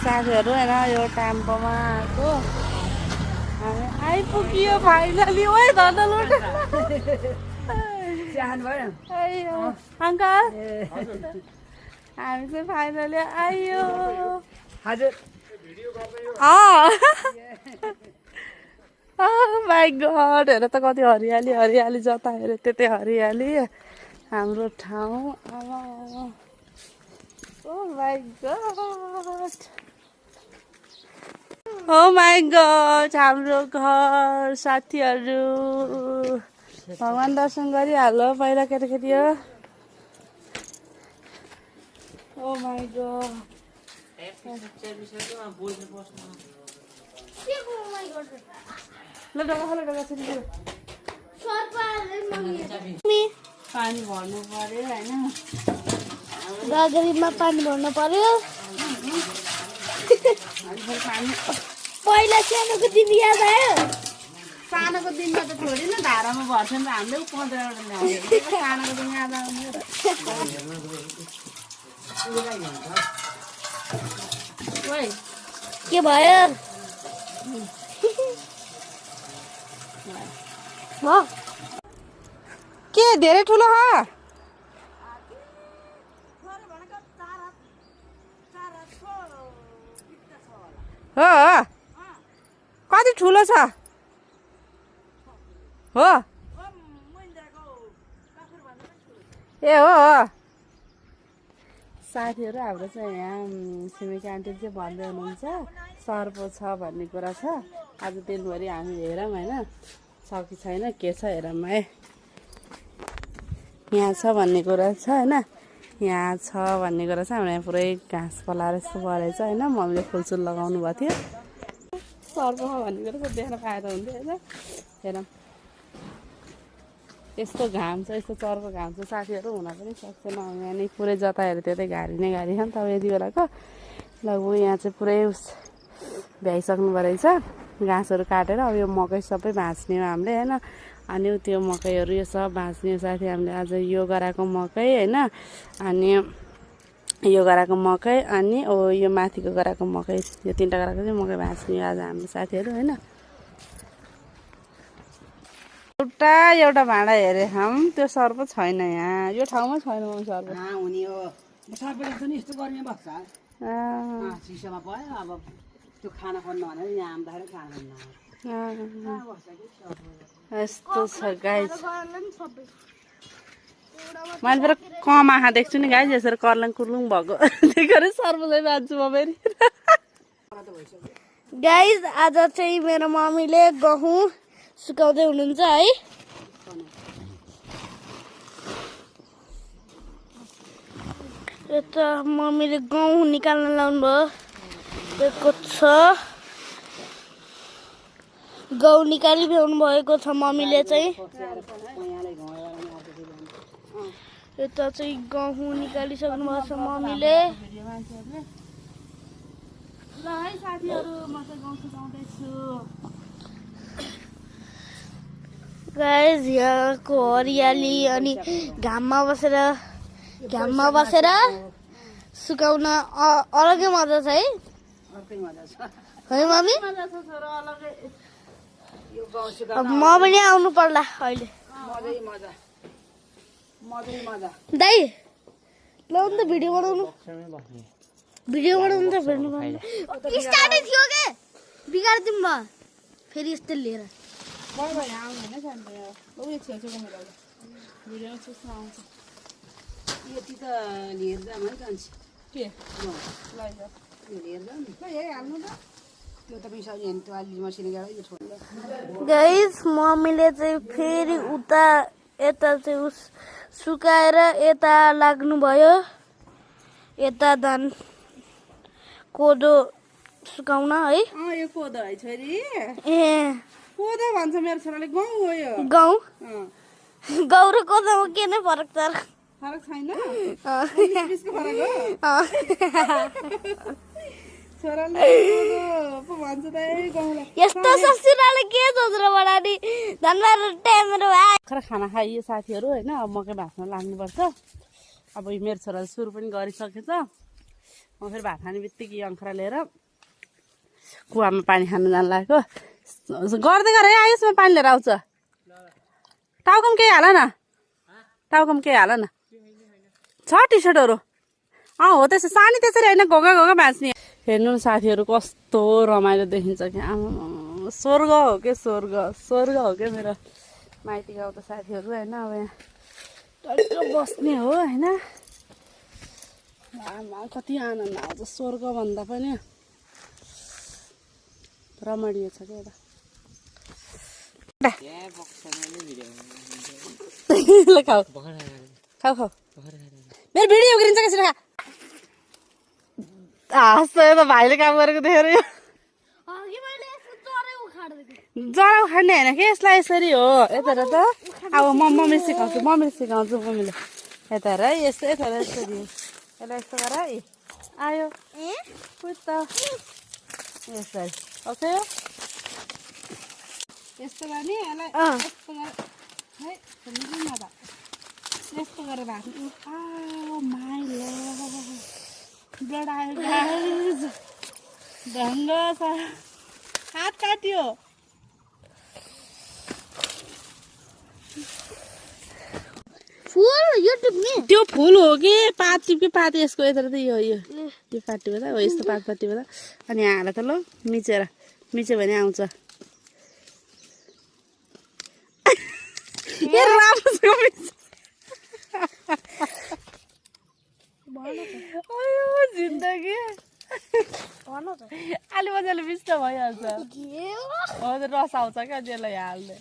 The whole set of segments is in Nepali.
साथीहरू होइन यो टेम्पोमा आएको हामी आइपुग्यो फाइनली ओ धन्दालुट अङ्कल हामी चाहिँ फाइनली आयो हजुर माई गड हेर त कति हरियाली हरियाली जता हेऱ्यो त्यतै हरियाली हाम्रो ठाउँ oh my God oh my God हाम्रो घर साथीहरू भगवान दर्शन गरिहाल्यो पहिला केटाकेटी हो ओ माई गड ल डगा पानी भर्नु पर्यो होइन गागरीमा पानी भर्नु पर्यो पहिला सानोको दिन याद आयो सानोको दिनमा त थोरै न धारामा भर्छन् त हामीले 15 ल्याउँछ सानोको दिन याद आउने के भयो के धेरै ठुलो हो कति ठुलो छ हो ए हो साथीहरू हाम्रो चाहिँ यहाँ छिमेकी आन्टी चाहिँ भन्दै हुनुहुन्छ सर्पो छ भन्ने कुरा छ आज दिनभरि हामी हेरौँ होइन छ कि छैन के छ हेरौँ है यहाँ छ भन्ने कुरा छ होइन यहाँ छ भन्ने कुरा छ हाम्रो यहाँ पुरै घाँस पलाएर यस्तो परेछ होइन मम्मीले फुलसुल लगाउनु भएको थियो सर्प भन्ने कुरा चाहिँ देख्न पाएर हुन्थ्यो होइन हेरौँ यस्तो घाम छ यस्तो चर्को घाम छ साथीहरू हुन पनि सक्दैन यहाँ नै पुरै जता हेऱ्यो त्यतै घारी नै घारी छ नि त यति बेलाको लगभग यहाँ चाहिँ पुरै भ्याइसक्नु रहेछ घाँसहरू काटेर अब यो मकै सबै भाँच्ने हो हामीले होइन अनि त्यो मकैहरू यो सब भाँच्ने साथी हामीले आज यो गराएको मकै होइन अनि यो गराएको मकै अनि यो माथिको गराएको मकै यो तिनवटा गराएको चाहिँ मकै भाँच्ने आज हाम्रो साथीहरू होइन एउटा भाँडा हेरेँ हम त्यो सर्प छैन यहाँ यो ठाउँमा छैन सर्प हुने हो सर्पले पनि यस्तो गर्ने बस्छ चिसोमा पऱ्यो अब त्यो खाना खोज्नु भनेर यहाँ आउँदाखेरि खाना यस्तो छ गाई मैले फेरि कम आँखा देख्छु नि गाई यसरी कर्लङ कुर्लुङ भएको देखेर सर्प चाहिँ बाँच्छु म फेरि गाइज आज चाहिँ मेरो मम्मीले गहुँ सुकाउँदै हुनुहुन्छ है यता मम्मीले गहुँ निकाल्न लाउनु भएको छ गहुँ निकाली भ्याउनु भएको छ मम्मीले चाहिँ यता चाहिँ गहुँ निकालिसक्नु भएको छ मम्मीले ल है साथीहरू म चाहिँ गहुँ सुकाउँदैछु गाइज यहाँको हरियाली अनि घाममा बसेर सुकाउन अलग्गै मजा छ है है मम्मी अब म पनि आउनु पर्ला अहिले दाइ ल त भिडियो बनाउनु त भेट्नु स्टार्टै थियो के बिगारिदिउँ भयो फेरि यस्तो लिएर यति त लिएर जाऊँ है जान्छ के लिएर जाऊँ त्यो त पैसा त्यो अलि मसिनो गाडी यो छोड्नु गाइस मम्मीले चाहिँ फेरि उता यता चाहिँ सुकाएर यता लाग्नुभयो यता धान कोदो सुकाउन है यो कोदो है छोरी ए कोदो भन्छ मेरो छोराले गहुँ हो यो गहुँ गहुँ र कोदोमा के नै फरक छ फरक छैन बिचको फरक हो छोराले कोदो पो भन्छ त गहुँलाई यस्तो ससुराले के सोचेर बडानी धन्यवाद टाइमहरु खरा खाना खाइयो साथीहरू होइन अब मकै भाँच्न लाग्नुपर्छ अब मेरो छोराले सुरु पनि गरिसकेछ म फेरि भात खाने बित्तिकै अङ्खरा लिएर कुवामा पानी खानु जानु लागेको गर्दै गर है आयुष म पानी लिएर आउँछ टाउकोमा केही हाल न टाउकोमा केही हाल न छ टी सर्टहरू हो त्यसो सानी त्यसरी होइन घोगा घोगा भाँच्ने हेर्नु न साथीहरू कस्तो रमाइलो देखिन्छ कि आमा स्वर्ग हो के स्वर्ग स्वर्ग हो क्या मेरो माइती गाउँ त साथीहरू होइन अब यहाँ टक्क बस्ने हो होइन आमा कति आनन्द आउँछ स्वर्गभन्दा पनि रमणीय छ क्या ल खाऊ खाऊ खाऊ मेरो भिडियो गरिन्छ कसरी खा हाँस्छ त भाइले काम गरेको देखेर जरा उखाड्ने होइन कि यसलाई यसरी हो यता र त अब मम्मीले सिकाउँछु मम्मीले यता र यस्तो यता र यसरी यसलाई यस्तो गर है आयो त यसरी ओके यस्तो गर्ने यसलाई यस्तो गर है यस्तो गरेर राख्नु माइ ब्लड आयो गाइज ढङ्ग छ हात काट्यो फुल यो टिप्ने त्यो फुल हो कि पात टिप्के पात यसको यता त यो पात टिप्दा हो यस्तो पात टिप्दा अनि यहाँ हाल त ल मिच्यो भने आउँछ जिन्दगी अलि मजाले मिस्टर भइहाल्छ हजुर रस आउँछ क्या त्यसलाई हाल्ने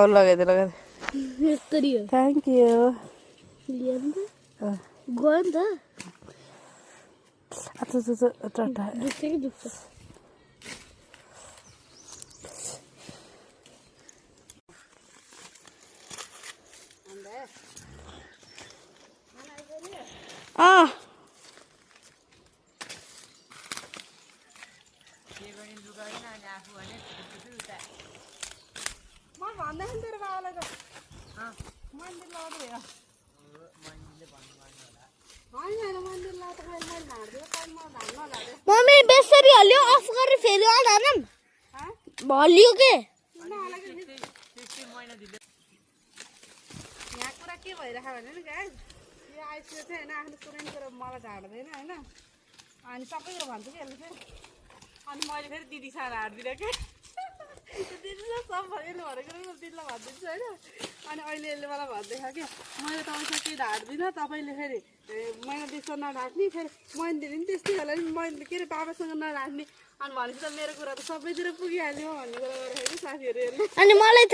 लगाइदियो थ्याङ्क यू गयो नि त मम्मी बेसरी हल्यो अफ गरेर फेरि अन हानम भलियो के यहाँ कुरा के भइरहेको भने नि गाइस यो आइसियो चाहिँ होइन आफ्नो कुनै कुरो मलाई ढाड्दैन होइन अनि सबै कुरो भन्छु कि यसले चाहिँ अनि मैले फेरि दिदी सार हारिदिनँ क्या दिदी सब यसले भनेको दिदीलाई भनिदिन्छु होइन अनि अहिले यसले मलाई भन्दैछ कि मैले तपाईँसँग केही ढाड्दिनँ तपाईँले फेरि मैना दिदीसँग नढाक्ने फेरि मैना दिदी पनि त्यस्तै होला नि मैले के अरे बाबासँग नढाक्ने अनि भनेपछि त मेरो कुरा त सबैतिर पुगिहाल्यो भन्ने कुरा गरेर कि साथीहरू हेर्नु अनि मलाई त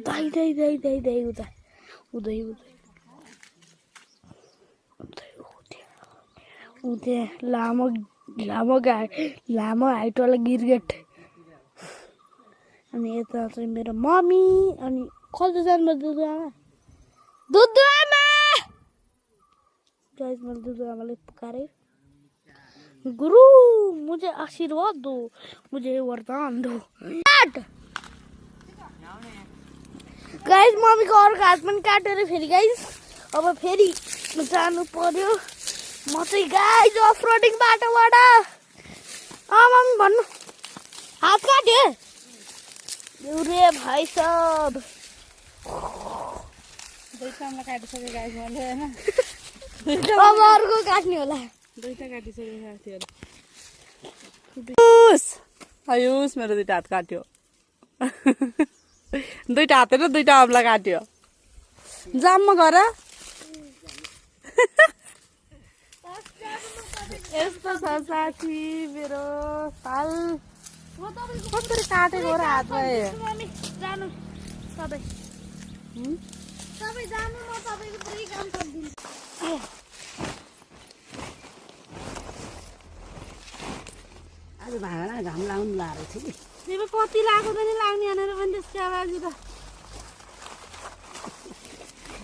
दाइ दाइ दाइ दाइ दाइ उता उदै उदै उता लामो हाइटवाला गिरगेट अनि यता चाहिँ मेरो मम्मी अनि कति जानु दुधुआमा गाइस मैले दुधुआमाले पुकारे गुरु मुझे आशीर्वाद दो मुझे वरदान दो गाइस मम्मीको अर्को हात पनि काटेर फेरि गाइस अब फेरि जानु पर्यो म चाहिँ गाइस अफ रोडिङ बाटोबाट मम्मी भन्नु हात काट्यो रे भाइ सब दुईवटामा काटिसक्यो गाइस मैले होइन अब अर्को काट्ने होला दुईवटा काटिसक्यो साथीहरू आयुष मेरो दुईवटा हात काट्यो दुईवटा हातेर दुईवटा अम्ला काट्यो जाममा गर यस्तो छ साथी मेरो साल कसरी काटेको र हातमा जानु सबै जानु म तपाईँको पुरै काम गरिदिन्छु आज भाँडा घाम लाउनु लाएर थियो कि तिमी कति लाग्यो त नि लाग्ने भनेर पनि त्यसको आवाज त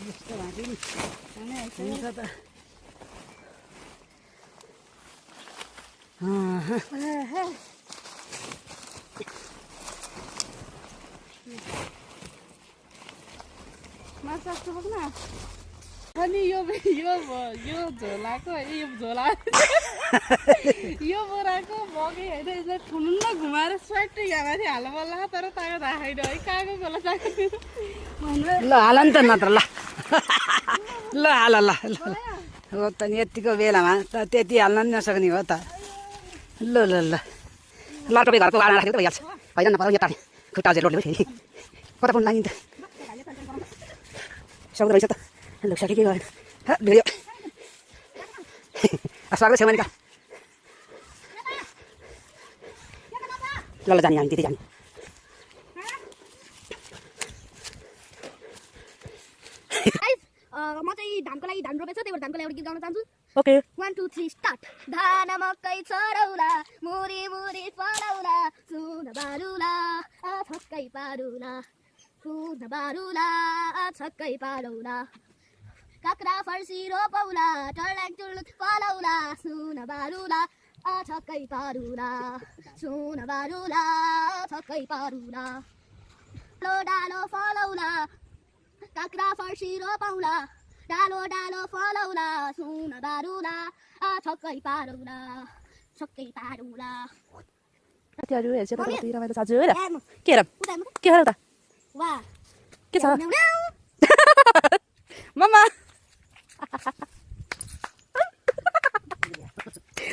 यस्तो भएको नि त मासु सक्छु बोक्न अनि यो झोलाको यो झोला यो बोराको बगे होइन यसलाई ठुल्लो घुमाएर स्वाइटै घामाथि हाल्नु पर्ला तर ताको राखेन है कागो गोला ल हाल नि त नत्र ल ल हाल ल हो त नि यतिको बेलामा त त्यति हाल्न नि नसक्ने हो त ल ल ल ल तपाईँ घरको गाडा राखेको त भइहाल्छ होइन नपर यता खुट्टा चाहिँ रोडले फेरि कता पुग्नु लाग्यो नि त सक्दो रहेछ त लु सके के गर्नु भिडियो स्वागत छेउमा नि त ल ल जाने हामी त्यति जाने म चाहिँ धानको लागि धान रोपेछ त्यही भएर धानको लागि एउटा गीत गाउन चाहन्छु ओके 1 2 3 स्टार्ट धान मकै छरौला मुरी मुरी पराउला सुन बारुला छक्कै पारुला सुन बारुला छक्कै पारौला काक्रा फर्सी रोपौला टर्लाङ टुर्लुक फलाउला सुन बारुला छक्कै पारुला सुन बारुला छक्कै पारुला डालो डालो फलाउला काक्रा फर्सी रोपौला डालो डालो फलाउला सुन बारुला छक्कै पारौला छक्कै पारौला साथीहरू हेर्छ त कति रमाइलो साजु हेर के हो त वा के छ मम्मा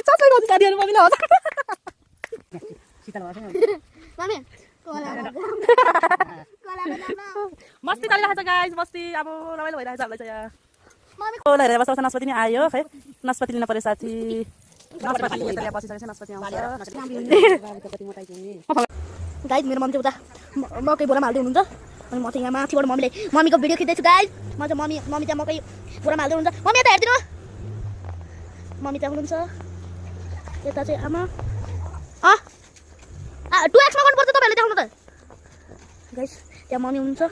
सबै गर्छ साथीहरू मम्मीले हो मम्मी कोला मस्ती चलिरहेको छ गाइस मस्ती अब रमाइलो भइरहेको छ हामीलाई चाहिँ यहाँ मम्मी कोला हेरेर बस्छ नास्पाती नि आयो खै नास्पाती लिन पर्यो साथी बसिसकेको छ नास्पाती आउँछ गाइज मेरो मम्मी चाहिँ उता मकै बोरामा हाल्दै हुनुहुन्छ अनि म चाहिँ यहाँ माथिबाट मम्मीको भिडियो खिच्दैछु गाइज म चाहिँ मम्मी चाहिँ मकै बोरामा हाल्दै हुनुहुन्छ मम्मी यता हेरिदिनु मम्मी त्यहाँ हुनुहुन्छ यता चाहिँ आमा 2x मा गर्नुपर्छ तपाईँहरूले देखाउनु त गाइज त्यहाँ मम्मी हुनुहुन्छ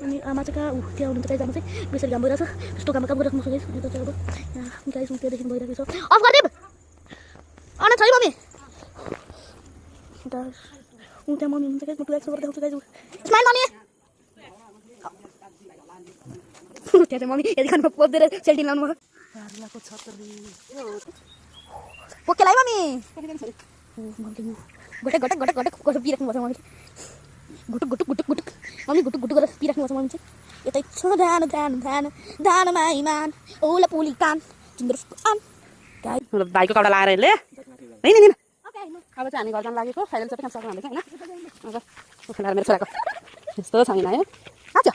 अनि आमा चाहिँ कहाँ त्यहाँ हुनुहुन्छ गाइज आमा चाहिँ बेसरी काम भइरहेको छ त्यस्तो काम गरिराख्नु सक्छ गाइज चाहिँ अब यहाँ गाइज त्यहाँदेखि भइरहेको छ अफ गरिदिउँ अन छ है मम्मी त्यहाँ मम्मी हुनुहुन्छ गाइज म 2x मा देखाउँछु गाइज स्माइल मम्मी त्यहाँ चाहिँ मम्मी यति खानु पोस्दै सेल्फी लाउनु भयो पोके लाइ मम्मी घटक घटक घटक घटक गरेर पिराख्नु पर्छ मम्मीले घुटुक घुटुक घुटुक घुटुक मम्मीले घुटुक घुटुक गरेर पिराख्नु पर्छ मम्मी चाहिँ यतै छ धान धान धान धानमा इमान ओला पुली कान तिम्रो आन भाइको कपडा लाएर यसले होइन अब चाहिँ हामी घर जान लागेको फाइनल सबै काम सक्नु हामीले होइन अब खेलाएर मेरो छोराको यस्तो छैन है आज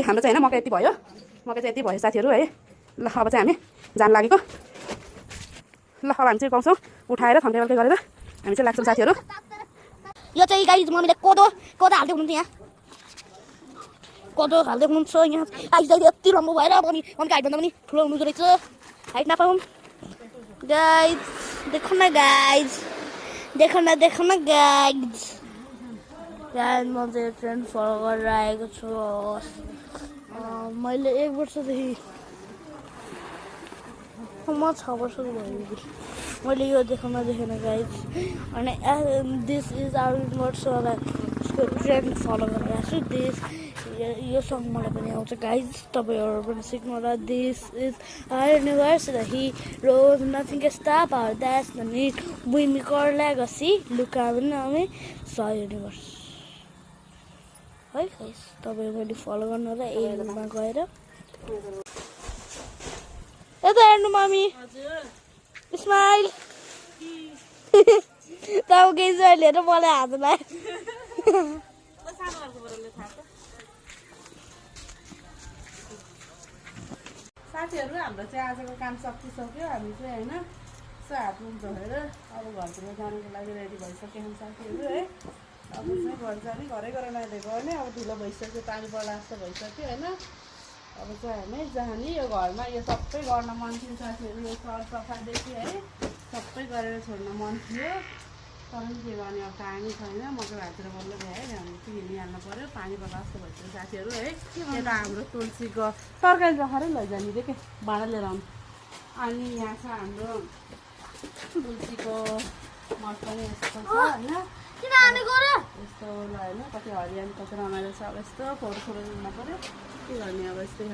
हाम्रो चाहिँ होइन मकै यति भयो मकै चाहिँ यति भयो साथीहरू है ल अब चाहिँ हामी जान लागेको ल अब हामी चाहिँ गाउँछौँ उठाएर थम्केबल्के गरेर हामी चाहिँ लाग्छौँ साथीहरू यो चाहिँ गाइज मम्मीले कोदो हाल्दै हुनुहुन्छ यहाँ कोदो हाल्दै हुनुहुन्छ यहाँ आइज यति लम्बो भएर मम्मीको हाइटभन्दा पनि ठुलो हुनुहुँदो रहेछ हाइट नपाउँ गाइज देखो न गाइज गाइज म चाहिँ ट्रेन्ड फलो गरेर आएको छु मैले 1 वर्षदेखि म 6 वर्षको भयो मैले यो देखेन गाइज अनि दिस इज आवर युनिभर्सल उसको ट्रेन्ड फलो गरेर आएको छु यो सङ मलाई पनि आउँछ गाइज तपाईँहरू पनि सिक्नु होला this is our universal he rose nothing stop our that's the need we maker legacy लुका पनि हामी स युनिभर्स है गाइज तपाईँहरू मैले फलो गर्नु होला एमा गएर यता हेर्नु मम्मी स्माइल तब केही चाहिँ लिएर मलाई हात लाग्यो साथीहरू हाम्रो चाहिँ आजको काम सकिसक्यो हामी चाहिँ होइन यसो हात मुख धोएर अब घरतिर जानुको लागि रेडी भइसक्यो हामी साथीहरू है अब चाहिँ घर जाने घरै गरेर अहिले गर्ने अब ढिलो भइसक्यो पानी पर्ला जस्तो भइसक्यो होइन अब चाहिँ हामी जाने यो घरमा यो सबै गर्न मन थियो साथीहरू यो सरसफाइदेखि है सबै गरेर छोड्न मन थियो तर पनि के गर्ने अब पानी छैन मकै भाततिर बल्ल भ्यायो हामी चाहिँ हिँडिहाल्नु पऱ्यो पानी पर्ला जस्तो भइसक्यो साथीहरू है यता हाम्रो तुलसीको तरकारी राखेरै लैजाने रे के भाँडा लिएर आउनु अनि यहाँ छ हाम्रो तुलसीको मठ पनि यस्तो छ होइन यस्तो होइन कति हरियाली कति रमाइलो छ अब यस्तो फोहोर फोहोर हुनु पऱ्यो के गर्ने अब यस्तै